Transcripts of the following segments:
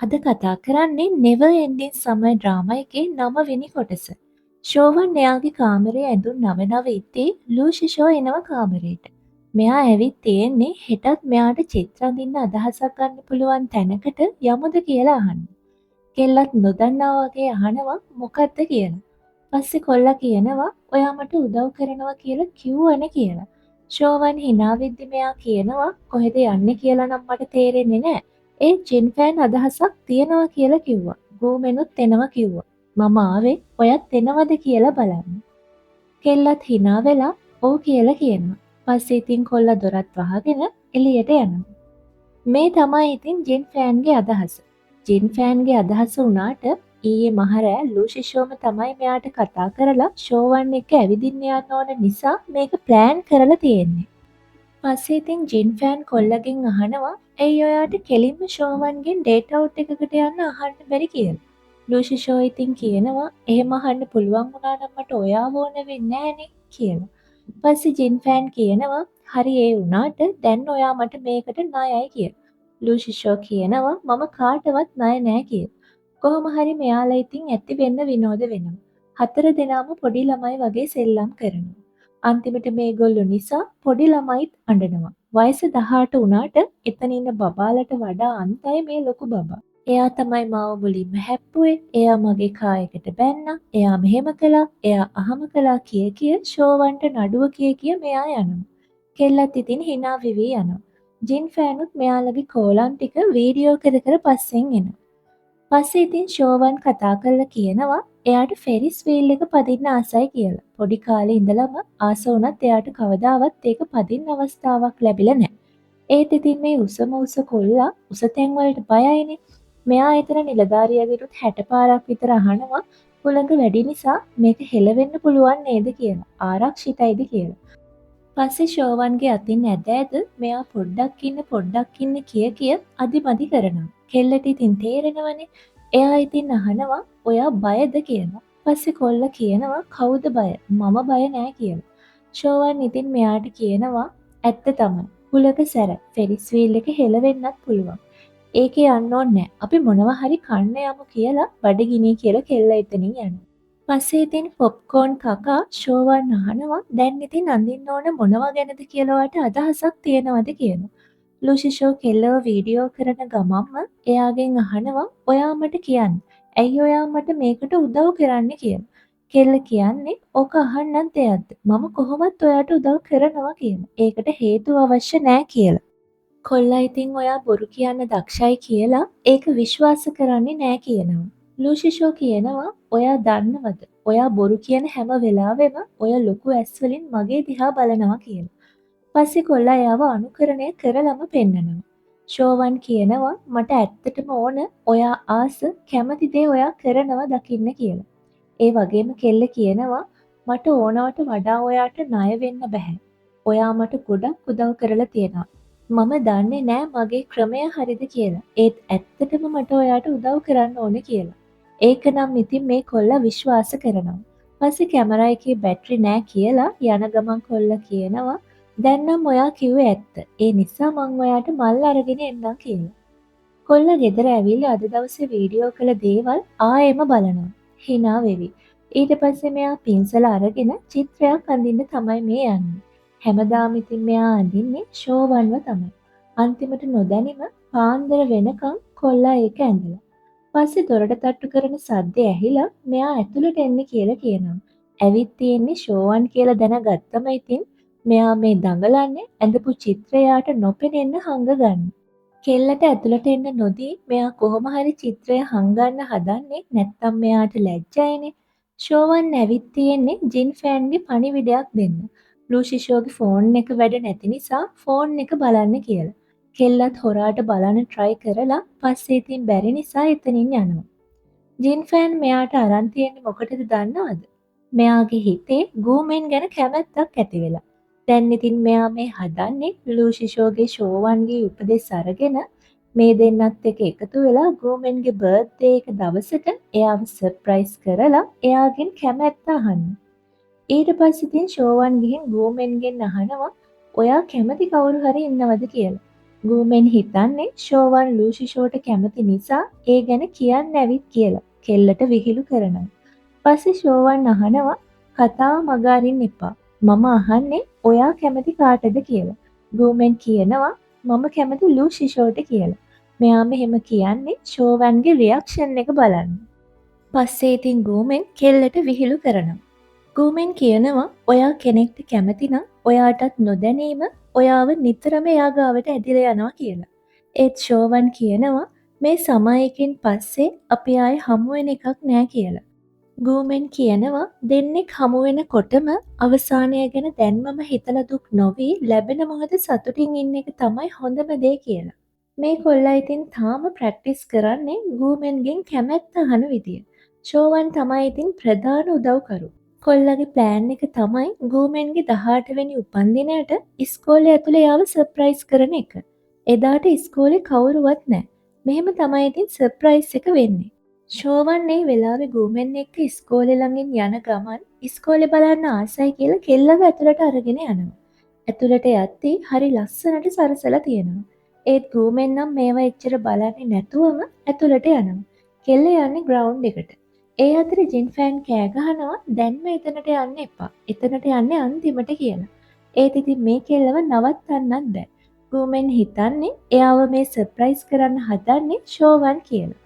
අද කතා කරන්නේ Never Ending Summer drama එකේ 9 වෙනි කොටස. ෂෝවන් එයාගේ කාමරේ ඇඳුම් නව නව ඉද්දී ලූෂිෂෝ එනවා කාමරේට. මෙයා ඇවිත් තියෙන්නේ හෙටත් මෙයාට චිත්‍ර අඳින්න අදහසක් ගන්න පුළුවන් තැනකට යමුද කියලා අහන්න. කෙල්ලත් නොදන්නා වගේ අහනවා මොකද්ද කියලා. පස්සේ කොල්ලා කියනවා ඔයා මට උදව් කරනවා කියලා කිව්වනේ කියලා. ෂෝවන් හිනා වෙද්දි මෙයා කියනවා කොහෙද යන්නේ කියලා නම් මට තේරෙන්නේ නෑ. ඒ ජින්ෆෑන් අදහසක් තියෙනවා කියලා කිව්වා. ගෝමෙනුත් එනවා කිව්වා. මම ආවේ ඔයත් එනවද කියලා බලන්න. කෙල්ලත් හිනා වෙලා ඔව් කියලා කියනවා. පස්සේ ඉතින් කොල්ලා දොරත් වහගෙන එළියට යනවා. මේ තමයි ඉතින් ජින්ෆෑන්ගේ අදහස. ජින්ෆෑන්ගේ අදහස වුණාට ඊයේ මහරෑ ලූෂිෂෝම තමයි මෙයාට කතා කරලා ෂෝවන් එක්ක ඇවිදින්න යන්න ඕන නිසා මේක ප්ලෑන් කරලා තියෙන්නේ. පස්සේ ඉතින් ජින්ෆෑන් කොල්ලගෙන් අහනවා ඇයි ඔයාට කෙලින්ම ෂෝවන්ගෙන් ඩේට් අවුට් එකකට යන්න අහන්න බැරි කියලා. ලූෂිෂෝ ඉතින් කියනවා එහෙම අහන්න පුළුවන් වුණා නම් මට ඔයාව ඕන වෙන්නේ නෑනේ කියලා. පස්සේ ජින්ෆෑන් කියනවා හරි ඒ වුණාට දැන් ඔයා මට මේකට ණයයි කියලා. ලූෂිෂෝ කියනවා මම කාටවත් ණය නෑ කියලා. කොහොම හරි මෙයාලා ඉතින් ඇති වෙන්න විනෝද වෙනවා. හතර දෙනාම පොඩි ළමයි වගේ සෙල්ලම් කරනවා. අන්තිමට මේගොල්ලෝ නිසා පොඩි ළමයිත් අඬනවා. වයස 18 වුණාට එතන ඉන්න බබාලට වඩා අන්තයි මේ ලොකු බබා. එයා තමයි මාව මුලින්ම හැප්පුවේ. එයා මගේ කාර් එකට බැන්නා. එයා මෙහෙම කළා. එයා අහම කළා කිය කිය ෂෝවන්ට නඩුව කිය කිය මෙයා යනවා. කෙල්ලත් ඉතින් හිනා වෙවී යනවා. ජින් ෆෑනුත් මෙයාලගේ කෝලම් ටික වීඩියෝ කර කර පස්සෙන් එනවා. පස්සේ ඉතින් ෂෝවන් කතා කරලා කියනවා එයාට ෆෙරිස් වීල් එක පදින්න ආසයි කියලා. පොඩි කාලේ ඉඳලම ආස වුණත් එයාට කවදාවත් ඒක පදින්න අවස්ථාවක් ලැබිලා නැහැ. ඒත් ඉතින් මේ උසම උස කොල්ලා උස තැන් වලට බයයිනේ. මෙයා එතන නිලධාරියාගෙනුත් 60 පාරක් විතර අහනවා හුළඟ වැඩි නිසා මේක හෙලවෙන්න පුළුවන් නේද කියලා. ආරක්ෂිතයිද කියලා. පස්සේ ෂෝවන්ගේ අතින් ඇද ඇද මෙයා පොඩ්ඩක් ඉන්න පොඩ්ඩක් ඉන්න කිය කිය අදිමදි කරනවා. කෙල්ලට ඉතින් තේරෙනවනේ. එයා ඉතින් අහනවා ඔයා බයද කියලා. පස්සේ කොල්ලා කියනවා කවුද බය? මම බය නෑ කියලා. ෂෝවන් ඉතින් මෙයාට කියනවා ඇත්ත තමයි. හුලක සැර ෆෙරිස් වීල් එක හෙලවෙන්නත් පුළුවන්. ඒකේ යන්න ඕනේ නෑ. අපි මොනවා හරි කන්න යමු කියලා බඩගිනි කියලා කෙල්ල එතනින් යනවා. පස්සේ ඉතින් පොප්කෝන් කකා ෂෝවන් අහනවා දැන් ඉතින් අඳින්න ඕන මොනවා ගැනද කියලා ඔයාට අදහසක් තියෙනවද කියලා. ලූෂිෂෝ කෙල්ලව වීඩියෝ කරන ගමන්ම එයාගෙන් අහනවා ඔයා මට කියන්න. ඇයි ඔයා මට මේකට උදව් කරන්නේ කියලා. කෙල්ල කියන්නේ ඕක අහන්නත් දෙයක්ද? මම කොහොමත් ඔයාට උදව් කරනවා කියලා. ඒකට හේතුව අවශ්‍ය නෑ කියලා. කොල්ලා ඉතින් ඔයා බොරු කියන්න දක්ෂයි කියලා ඒක විශ්වාස කරන්නේ නෑ කියනවා. ලූෂිෂෝ කියනවා ඔයා දන්නවද ඔයා බොරු කියන හැම වෙලාවෙම ඔය ලොකු ඇස් වලින් මගේ දිහා බලනවා කියලා. පස්සේ කොල්ලා එයාව අනුකරණය කරලම පෙන්නනවා. ෂෝවන් කියනවා මට ඇත්තටම ඕන ඔයා ආස කැමති දේ ඔයා කරනවා දකින්න කියලා. ඒ වගේම කෙල්ල කියනවා මට ඕනවට වඩා ඔයාට ණය වෙන්න බැහැ. ඔයා මට ගොඩක් උදව් කරලා තියෙනවා. මම දන්නේ නෑ මගේ ක්‍රමය හරිද කියලා. ඒත් ඇත්තටම මට ඔයාට උදව් කරන්න ඕන කියලා. ඒක නම් ඉතින් මේ කොල්ලා විශ්වාස කරනවා. පස්සේ කැමරා එකේ බැටරි නෑ කියලා යන ගමන් කොල්ලා කියනවා දැන් නම් ඔයා කිව්වේ ඇත්ත. ඒ නිසා මං ඔයාට මල් අරගෙන එන්නම් කියලා. කොල්ලා ගෙදර ඇවිල්ලා අද දවසේ වීඩියෝ කළ දේවල් ආයෙම බලනවා. හිනා වෙවි. ඊට පස්සේ මෙයා පින්සල අරගෙන චිත්‍රයක් අඳින්න තමයි මේ යන්නේ. හැමදාම ඉතින් මෙයා අඳින්නේ ෂෝවන්ව තමයි. අන්තිමට නොදැනිම පාන්දර වෙනකන් කොල්ලා ඒක ඇඳලා. පස්සේ දොරට තට්ටු කරන සද්දේ ඇහිලා මෙයා ඇතුළට එන්න කියලා කියනවා. ඇවිත් තියෙන්නේ ෂෝවන් කියලා දැනගත්තම ඉතින් මෙයා මේ දඟලන්නේ ඇඳපු චිත්‍රය එයාට නොපෙනෙන්න හංග ගන්න. කෙල්ලට ඇතුළට එන්න නොදී මෙයා කොහොම හරි චිත්‍රය හංගන්න හදන්නේ නැත්තම් මෙයාට ලැජ්ජයිනේ. ෂෝවන් ඇවිත් තියෙන්නේ ජින් ෆෑන්ගේ පණිවිඩයක් දෙන්න. ලූෂිෂෝගේ ෆෝන් එක වැඩ නැති නිසා ෆෝන් එක බලන්න කියලා. කෙල්ලත් හොරාට බලන්න ට්‍රයි කරලා පස්සේ ඉතින් බැරි නිසා එතනින් යනවා. ජින් ෆෑන් මෙයාට අරන් තියෙන්නේ මොකටද දන්නවද? මෙයාගේ හිතේ ගූමෙන් ගැන කැමැත්තක් ඇති වෙලා. දැන් ඉතින් මෙයා මේ හදන්නේ ලූෂිෂෝගේ ෂෝවන්ගේ උපදෙස් අරගෙන මේ දෙන්නත් එක්ක එකතු වෙලා ගූමෙන්ගේ බර්ත්ඩේ එක දවසට එයාව සර්ප්‍රයිස් කරලා එයාගෙන් කැමැත්ත අහන්න. ඊට පස්සේ ඉතින් ෂෝවන් ගිහින් ගූමෙන්ගෙන් අහනවා ඔයා කැමති කවුරු හරි ඉන්නවද කියලා. ගූමෙන් හිතන්නේ ෂෝවන් ලූෂිෂෝට කැමති නිසා ඒ ගැන කියන්න ඇවිත් කියලා. කෙල්ලට විහිළු කරනවා. පස්සේ ෂෝවන් අහනවා කතාව මග අරින්න එපා. මම අහන්නේ ඔයා කැමති කාටද කියලා. ගූමෙන් කියනවා මම කැමති ලූෂිෂෝට කියලා. මෙයා මෙහෙම කියන්නේ ෂෝවන්ගේ රියැක්ෂන් එක බලන්න. පස්සේ ඉතින් ගූමෙන් කෙල්ලට විහිළු කරනවා. ගූමෙන් කියනවා ඔයා කෙනෙක්ට කැමති නම් ඔයාටත් නොදැනීම ඔයාව නිතරම එයා ගාවට ඇදිලා යනවා කියලා. ඒත් ෂෝවන් කියනවා මේ සමයකින් පස්සේ අපි ආයේ හමු වෙන එකක් නෑ කියලා. ගූමෙන් කියනවා දෙන්නෙක් හමු වෙනකොටම අවසානය ගැන දැන්මම හිතලා දුක් නොවී ලැබෙන මොහොත සතුටින් ඉන්න එක තමයි හොඳම දේ කියලා. මේ කොල්ලා ඉතින් තාම ප්‍රැක්ටිස් කරන්නේ ගූමෙන්ගෙන් කැමැත්ත අහන විදිය. ෂෝවන් තමයි ඉතින් ප්‍රධාන උදව්කරු. කොල්ලගේ ප්ලෑන් එක තමයි ගූමෙන්ගේ 18 වෙනි උපන්දිනයට ඉස්කෝලේ ඇතුලේ එයාව සර්ප්‍රයිස් කරන එක. එදාට ඉස්කෝලේ කවුරුවත් නෑ. මෙහෙම තමයි ඉතින් සර්ප්‍රයිස් එක වෙන්නේ. ෂෝවන් ඒ වෙලාවේ ගූමෙන් එක්ක ඉස්කෝලේ ළඟින් යන ගමන් ඉස්කෝලේ බලන්න ආසයි කියලා කෙල්ලව ඇතුළට අරගෙන යනවා. ඇතුළට යද්දී හරි ලස්සනට සරසලා තියෙනවා. ඒත් ගූමෙන් නම් මේවා එච්චර බලන්නේ නැතුවම ඇතුළට යනවා. කෙල්ල යන්නේ ග්‍රවුන්ඩ් එකට. ඒ අතර ජින්ෆෑන් කෑ ගහනවා දැන්ම එතනට යන්න එපා. එතනට යන්නේ අන්තිමට කියලා. ඒත් ඉතින් මේ කෙල්ලව නවත්තන්නත් බෑ. ගූමෙන් හිතන්නේ එයාව මේ සර්ප්‍රයිස් කරන්න හදන්නේ ෂෝවන් කියලා.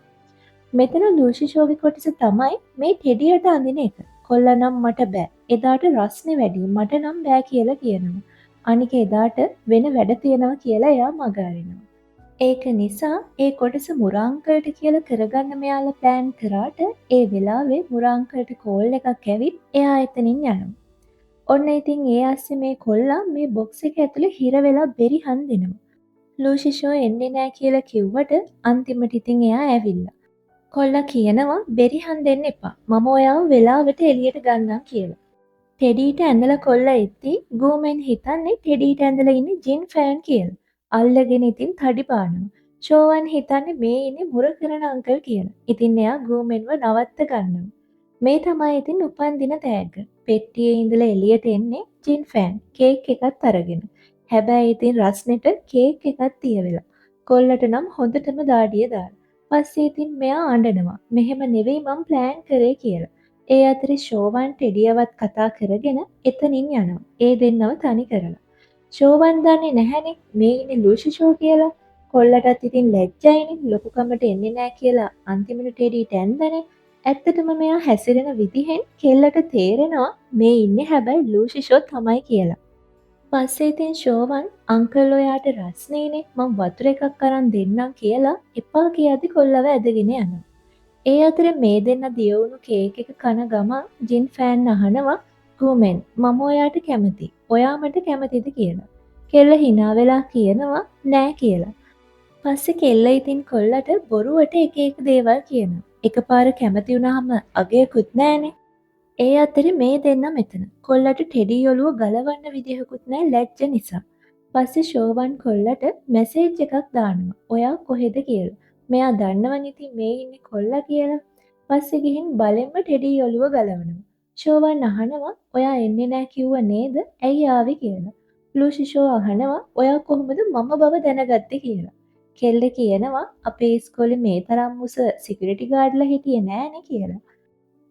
මෙතන ලූෂිෂෝගේ කොටස තමයි මේ ටෙඩියට අඳින එක. කොල්ලා නම් මට බෑ. එදාට රස්නේ වැඩි. මට නම් බෑ කියලා කියනවා. අනික එදාට වෙන වැඩ තියෙනවා කියලා එයා මග අරිනවා. ඒක නිසා ඒ කොටස මුරාංකල්ට කියලා කරගන්න මෙයාලා ප්ලෑන් කරාට ඒ වෙලාවේ මුරාංකල්ට කෝල් එකක් ඇවිත් එයා එතනින් යනවා. ඔන්න ඉතින් ඒ අස්සේ මේ කොල්ලා මේ බොක්ස් එක ඇතුලේ හිර වෙලා බෙරිහන් දෙනවා. ලූෂිෂෝ එන්නේ නෑ කියලා කිව්වට අන්තිමට ඉතින් එයා ඇවිල්ලා. කොල්ලා කියනවා බෙරිහන් දෙන්න එපා. මම ඔයාව වෙලාවට එළියට ගන්නම් කියලා. ටෙඩීට ඇඳලා කොල්ලා එද්දි ගූමෙන් හිතන්නේ ටෙඩීට ඇඳලා ඉන්නේ ජින් ෆෑන් කියලා. අල්ලගෙන ඉතින් තඩි බානවා. ෂෝවන් හිතන්නේ මේ ඉන්නේ මුර කරන අංකල් කියලා. ඉතින් එයා ගූමෙන්ව නවත්ත ගන්නවා. මේ තමයි ඉතින් උපන්දින තෑග්ග. පෙට්ටියේ ඉඳලා එළියට එන්නේ ජින් ෆෑන් කේක් එකත් අරගෙන. හැබැයි ඉතින් රස්නෙට කේක් එකත් තිය වෙලා. කොල්ලට නම් හොඳටම දාඩිය දාලා. පස්සේ ඉතින් මෙයා අඬනවා. මෙහෙම නෙවෙයි මං ප්ලෑන් කරේ කියලා. ඒ අතරේ ෂෝවන් ටෙඩියවත් කතා කරගෙන එතනින් යනවා. ඒ දෙන්නව තනි කරලා. ෂෝවන් දන්නේ නැහැනේ මේ ඉන්නේ ලූෂි ෂෝ කියලා. කොල්ලටත් ඉතින් ලැජ්ජයිනේ ලොකුකමට එන්නේ නෑ කියලා අන්තිමට ටෙඩීට ඇන්දනේ. ඇත්තටම මෙයා හැසිරෙන විදිහෙන් කෙල්ලට තේරෙනවා මේ ඉන්නේ හැබැයි ලූෂි ෂෝ තමයි කියලා. පස්සේ ඉතින් ෂෝවන් අංකල් ඔයාට රස්නේනේ මං වතුර එකක් අරන් දෙන්නම් කියලා එපා කියද්දි කොල්ලව ඇදගෙන යනවා. ඒ අතරේ මේ දෙන්න දිය වුණු කේක් එක කන ගමන් ජින් ෆෑන් අහනවා ගූමෙන් මම ඔයාට කැමති. ඔයා මට කැමතිද කියලා. කෙල්ල හිනා වෙලා කියනවා නෑ කියලා. පස්සේ කෙල්ල ඉතින් කොල්ලට බොරුවට එක එක දේවල් කියනවා. එකපාර කැමති වුණාම අගයකුත් නෑනේ. ඒ අතරේ මේ දෙන්න මෙතන. කොල්ලට ටෙඩි ඔලුව ගලවන්න විදිහකුත් නෑ ලැජ්ජ නිසා. පස්සේ ෂෝවන් කොල්ලට මැසේජ් එකක් දානවා. ඔයා කොහෙද කියලා. මෙයා දන්නවනේ ඉතින් මේ ඉන්නේ කොල්ලා කියලා. පස්සේ ගිහින් බලෙන්ම ටෙඩි ඔලුව ගලවනවා. ෂෝවන් අහනවා ඔයා එන්නේ නෑ කිව්ව නේද? ඇයි ආවේ කියලා. ලූෂි ෂෝ අහනවා ඔයා කොහොමද මම බව දැනගත්තේ කියලා. කෙල්ල කියනවා අපේ ඉස්කෝලේ මේ තරම් උස සිකියුරිටි ගාඩ්ලා හිටියේ නෑනේ කියලා.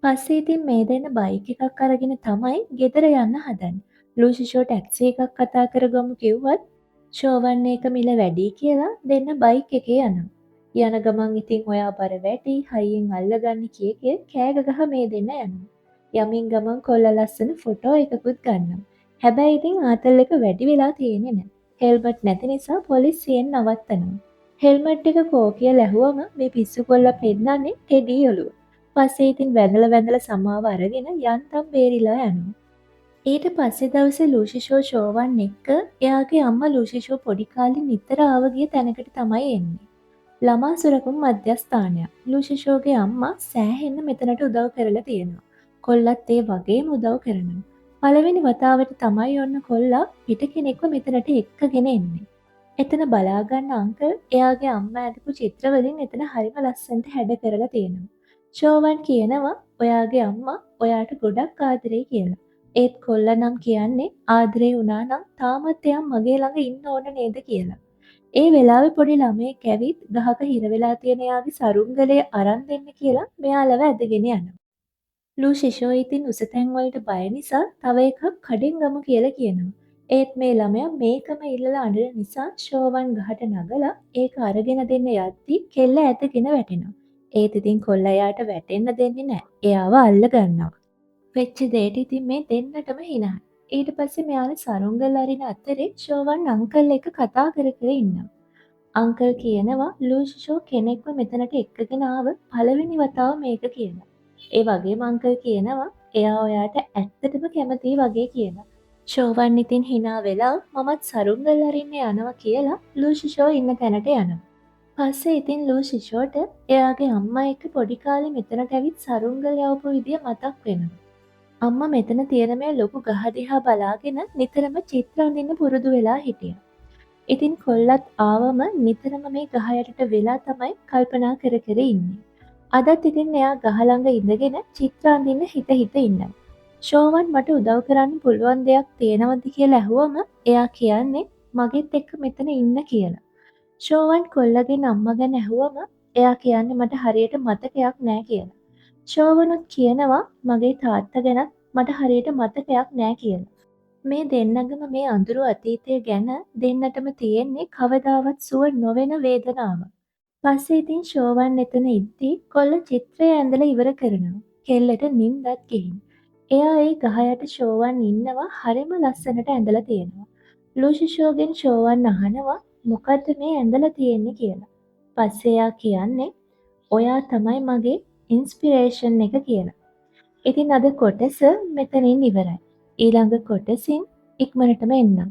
පස්සේ ඉතින් මේ දෙන්න බයික් එකක් අරගෙන තමයි ගෙදර යන්න හදන්නේ. ලූෂි ෂෝ ටැක්සි එකක් කතා කරගමු කිව්වත් ෂෝවන් ඒක මිල වැඩි කියලා දෙන්න බයික් එකේ යනවා. යන ගමන් ඉතින් ඔයා බර වැඩි හයියෙන් අල්ලගන්න කිය කිය කෑ ගහ මේ දෙන්න යනවා. යමින් ගමන් කොල්ල ලස්සන ෆොටෝ එකකුත් ගන්නවා. හැබැයි ඉතින් ආතල් එක වැඩි වෙලා තියෙන්නේ නෑ. හෙල්මට් නැති නිසා පොලිසියෙන් නවත්තනවා. හෙල්මට් එක කෝ කියලා ඇහුවම මේ පිස්සු කොල්ලා පෙන්නන්නේ ටෙඩි ඔලුව. පස්සේ ඉතින් වැඳලා වැඳලා සමාව අරගෙන යන්තම් බේරිලා යනවා. ඊට පස්සේ දවසේ ලූෂි ෂෝ ෂෝවන් එක්ක එයාගේ අම්මා ලූෂි ෂෝ පොඩි කාලේ නිතර ආව ගිය තැනකට තමයි එන්නේ. ළමා සුරකුම් මධ්‍යස්ථානයක්. ලූෂි ෂෝගේ අම්මා සෑහෙන්න මෙතනට උදව් කරලා තියෙනවා. කොල්ලත් ඒ වගේම උදව් කරනවා. පළවෙනි වතාවට තමයි ඔන්න කොල්ලා පිට කෙනෙක්ව මෙතනට එක්කගෙන එන්නේ. එතන බලාගන්න අංකල් එයාගේ අම්මා ඇඳපු චිත්‍ර වලින් එතන හරිම ලස්සනට හැඩ කරලා තියෙනවා. ෂෝවන් කියනවා ඔයාගේ අම්මා ඔයාට ගොඩක් ආදරේ කියලා. ඒත් කොල්ලා නම් කියන්නේ ආදරේ වුණා නම් තාමත් එයා මගේ ළඟ ඉන්න ඕන නේද කියලා. ඒ වෙලාවේ පොඩි ළමයෙක් ඇවිත් ගහක හිර වෙලා තියෙන එයාගේ සරුංගලය අරන් දෙන්න කියලා මෙයාලව ඇදගෙන යනවා. ලූ ශිෂෝ ඉතින් උස තැන් වලට බය නිසා තව එකක් කඩෙන් ගමු කියලා කියනවා. ඒත් මේ ළමයා මේකම ඉල්ලලා අඬන නිසා ෂෝවන් ගහට නගලා ඒක අරගෙන දෙන්න යද්දි කෙල්ල ඇදගෙන වැටෙනවා. ඒත් ඉතින් කොල්ලා එයාට වැටෙන්න දෙන්නේ නෑ. එයාව අල්ල ගන්නවා. වෙච්ච දෙයට ඉතින් මේ දෙන්නටම හිනායි. ඊට පස්සේ මෙයාලා සරුංගල් අරින අතරේ ෂෝවන් අංකල් එක්ක කතා කර කර ඉන්නවා. අංකල් කියනවා ලූ ෂිෂෝ කෙනෙක්ව මෙතනට එක්කගෙන ආව පළවෙනි වතාව මේක කියලා. ඒ වගේම අංකල් කියනවා එයා ඔයාට ඇත්තටම කැමතියි වගේ කියලා. ෂෝවන් ඉතින් හිනා වෙලා මමත් සරුංගල් අරින්න යනවා කියලා ලූ ෂිෂෝ ඉන්න තැනට යනවා. පස්සේ ඉතින් ලූ ෂිෂෝට එයාගේ අම්මා එක්ක පොඩි කාලේ මෙතනට ඇවිත් සරුංගල් යවපු විදිය මතක් වෙනවා. අම්මා මෙතන තියෙන මේ ලොකු ගහ දිහා බලාගෙන නිතරම චිත්‍ර අඳින්න පුරුදු වෙලා හිටියා. ඉතින් කොල්ලත් ආවම නිතරම මේ ගහ යටට වෙලා තමයි කල්පනා කර කර ඉන්නේ. අදත් ඉතින් එයා ගහ ළඟ ඉඳගෙන චිත්‍ර අඳින්න හිත හිත ඉන්නවා. ෂෝවන් මට උදව් කරන්න පුළුවන් දෙයක් තියෙනවද කියලා ඇහුවම එයා කියන්නේ මගෙත් එක්ක මෙතන ඉන්න කියලා. ෂෝවන් කොල්ලගෙන් අම්මා ගැන ඇහුවම එයා කියන්නේ මට හරියට මතකයක් නෑ කියලා. ෂෝවනුත් කියනවා මගේ තාත්තා ගැනත් මට හරියට මතකයක් නෑ කියලා. මේ දෙන්නගම මේ අඳුරු අතීතය ගැන දෙන්නටම තියෙන්නේ කවදාවත් සුව නොවෙන වේදනාවක්. පස්සේ ඉතින් ෂෝවන් එතන ඉද්දි කොල්ල චිත්‍රය ඇඳලා ඉවර කරනවා. කෙල්ලට නින්දත් ගිහින්. එයා ඒ ගහ යට ෂෝවන් ඉන්නවා හරිම ලස්සනට ඇඳලා තියෙනවා. ලූ ෂිෂෝගෙන් ෂෝවන් අහනවා මොකද්ද මේ ඇඳලා තියෙන්නේ කියලා. පස්සේ එයා කියන්නේ ඔයා තමයි මගේ ඉන්ස්පිරේෂන් එක කියලා. ඉතින් අද කොටස මෙතනින් ඉවරයි. ඊළඟ කොටසින් ඉක්මනටම එන්නම්.